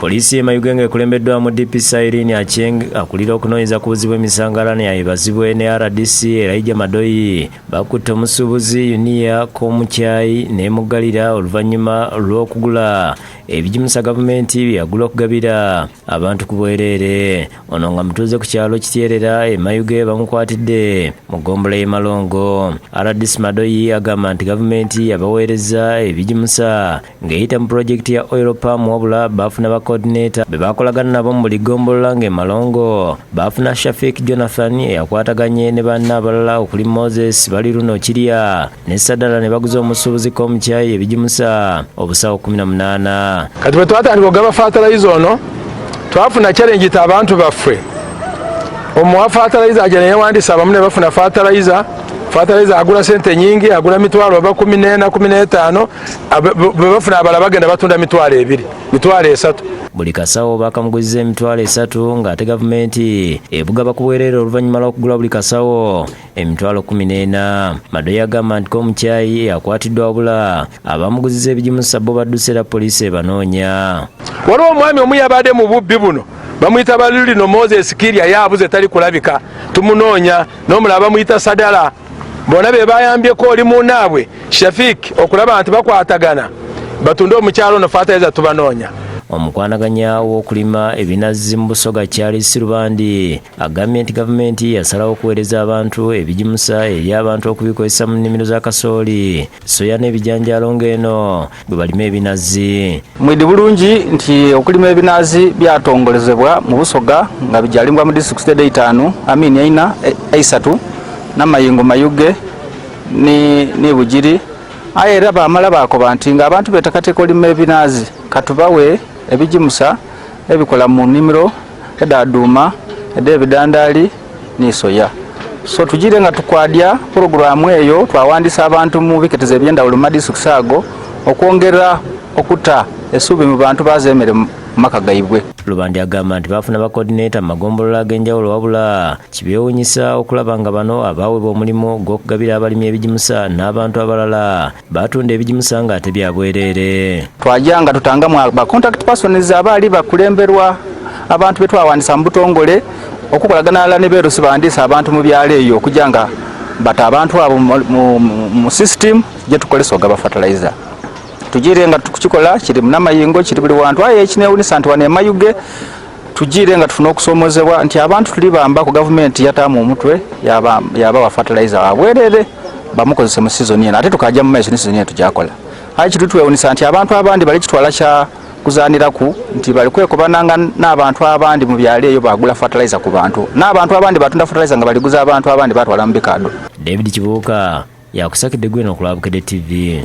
Poliisi y'e Mayuge ng'ekulembeddwamu DPC Irene Achieng akulira okunoonyereza ku buzzi bw'emisango Alani Ayebazibwe ne RDC Elijah Madoyi bakutte omusuubuzi Yunia Komukyai n'emuggalira oluvannyuma lw'okugula ebigimusa gavumenti bye yagula okugabira abantu ku bwereere. Ono nga mutuuze ku kyalo Kityerera e Mayuge bamukwatidde mu ggombolola y'e Malongo. RDC Madoyi agamba nti gavumenti yabaweereza ebigimusa ng'eyita mu pulojekiti ya Oil Palm, wabula baafuna ba coordinator be bakolagana nabo mu buli ggombolola. Ng'e Malongo baafuna Shafik Jonathan eyakwataganye ne banne abalala okuli Moses Baliruno Kirya ne Sadala ne baguza omusuubuzi Komukyayi ebigimusa obusawo 18. Kati bwe twatandika okugaba fertilizer ono, twafuna challenge ti abantu baffe omuwa fertilizer aja neyewandisa, abamu ne bafuna fertilizer. Fertilizer agula sente nyingi, agula mitwalo oba 14, 15. Bwe bafuna abalala bagenda batunda 20,000, 30,000. Buli kasawo bakamuguziza 30,000, ng'ate gavumenti ebugaba ku bwereere oluvannyuma lw'okugula buli kasawo 14,000. Madoyi agamba nti Komukyayi akwatiddwa, wabula abamuguziza ebigimusa bo badduse era poliisi ebanoonya. Waliwo omwami omu yabadde mu bubbi buno, bamuyita Balulino Moses Kirya, yaabuze, tali kulabika, tumunoonya. N'omulala bamuyita Sadala. Bonna be bayambyeko oli munnaabwe Shafik okulaba nti bakwatagana batunde omukyalo ono fertilizer. Tubanoonya. Omukwanaganya w'okulima ebinazzi mu Busoga, Charles Lubandi, agambye nti gavumenti yasalawo okuweereza abantu ebigimusa eri abantu okubikozesa mu nnimiro za kasooli, soya n'ebijanjaalo ng'eno bwe balima ebinazzi. Mwidi bulungi nti okulima ebinazi byatongolezebwa mu Busoga nga bijalimbwa mu disitulikiti edeitaanu amini eina eisatu, Namayingo, Mayuge ni Bugiri. Aye era bamala bakoba nti ng'abantu betakateeka olima ebinazi, katubawe ebigimusa ebikola mu nnimiro edaduuma, ed'ebidandaali ni soya. So tugire nga tukwadya puroguramu eyo, twawandisa abantu mu biketezo ebyendawulo mu madisitulikiti ago okwongera okuta esuubi mu bantu baza emere mu maka gaibwe. Lubandi agamba nti baafuna ba coordinator mu magombolola ag'enjawulo, wabula kibyewuunyisa okulaba nga bano abaweebwa omulimu gw'okugabira abalimi ebigimusa n'abantu abalala batunda ebigimusa ng'ate bya bwereere. Twajja nga tutangamu ba contact persons abaali bakulemberwa abantu betwawandisa mu butongole okukolagana alala ne beerusi bandiisa abantu mu byalo eyo, okujja nga bata abantu abo mu system gye tukolesa ogaba fertilizer. Tugire nga tukikola, kiri munamayingo, kiri buli wantu. Aye ekinewunyisa nti wano emayuge tugire nga tufuna okusomozebwa nti abantu tulibamba ku gavumenti yataamu omutwe yabawa fertilizer wabwerere bamukozese mu season eno, ate tukajja mu maiso ne season eno tujakola. Aye kitu twewunyisa nti abantu abandi bali kitwala kya kuzaniraku, nti bali kwekobananga n'abantu abandi mu byalo eyo bagula fertilizer ku bantu, n'abantu abandi batunda fertilizer nga baliguza abantu abandi batwala mu bikado. David Kibuuka yakusakidde gweno okulaba Bukedde TV.